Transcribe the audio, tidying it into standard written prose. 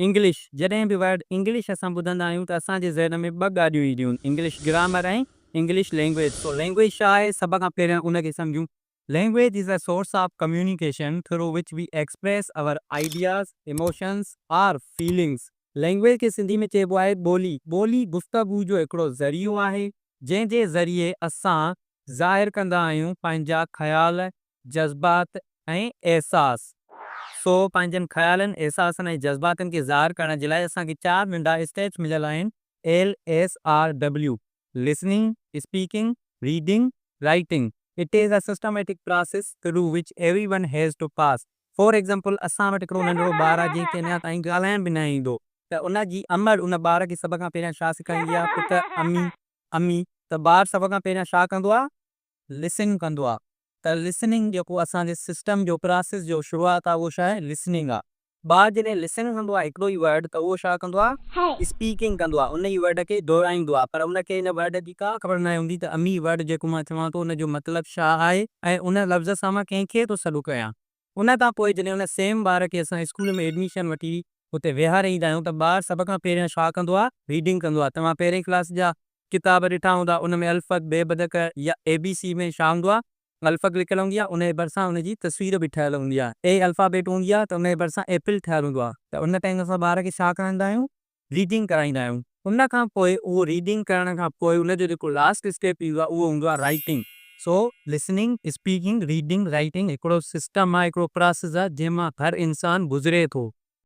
English, جڏهن به word English اسان ٻڌندا آهيون ته اسان جي ذهن ۾ ٻه ڳالهيون اينديون آهن، English grammar ۽ English language. So language ڇا آهي؟ سڀ کان پهريان ان کي سمجهون. Language is a source of communication through which we express our ideas, emotions or feelings. Language کي سنڌي ۾ چئبو آهي ٻولي. ٻولي گفتگو جو هڪڙو ذريعو آهي، جنهن جي ذريعي اسان ظاهر ڪندا آهيون پنهنجا خيال، جذبات ۽ احساس. سو پنهنجن خيالن، احساسن ۽ جذباتن کي ظاهر ڪرڻ جي لاء اسان کي چار ننڍا اسٽيپس مليل آهن، L S R W, listening, speaking, reading, writing. It is a systematic process through which everyone has to pass. For example اسان وٽ هڪڙو ننڍڙو ٻار آهي جنهن کي اڃا تائين ڳالهائڻ به ناهي ايندو ته ان جي امڙ ان ٻار کي سڀ کان پهريان ڇا سکائيندي آهي پٽ امي امي ته ٻار سڀ کان پهريان ڇا ڪندو آهي لسننگ ڪندو آ ته لسننگ جيڪو اسان جي سسٽم جو پراسيس جو شروعات آ اهو ڇا آهي لسننگ آ. ٻار جڏهن لسن ڪندو آ هڪڙو ئي ورڊ ته اهو ڇا ڪندو آ اسپيڪنگ ڪندو آ ان ئي ورڊ کي دهرائيندو آ پر ان کي ان ورڊ جي ڪا خبر ناهي هوندي ته امي ورڊ جيڪو مان چوان ٿو ان جو مطلب ڇا آهي ۽ ان لفظ سان مان ڪنهن کي ٿو سڏ ڪيان. ان کان پوء جڏهن ان سيم ٻار کي اسان اسڪول ۾ ايڊميشن وٺي اتي ويهاري ايندا آهيون ته ٻار سڀ کان پهريان ڇا ڪندو آهي؟ ريڊنگ ڪندو آهي. توهان پهرين ڪلاس جا ڪتاب ڏٺا هوندا، ان ۾ الف ب ب ڪ يا اي بي سي ۾ ڇا هوندو آهي؟ الف لکيل هوندي آهي، ان جي ڀرسان ان جي تصوير به ٺهيل هوندي آهي. اي الفابيٽ هوندي آهي ته ان جي ڀرسان ايپل ٺهيل هوندو آهي ته ان ٽائيم اسان ٻار کي ڇا ڪرائيندا آهيون؟ ريڊنگ ڪرائيندا آهيون. ان کان پوء اهو ريڊنگ ڪرڻ کان پوء ان جو جيڪو لاسٽ اسٽيپ ايندو آهي اهو هوندو آهي writing. So listening, speaking, reading, writing هڪڙو سسٽم آهي، هڪڙو پراسيس آهي جنهن مان هر انسان گذري ٿو.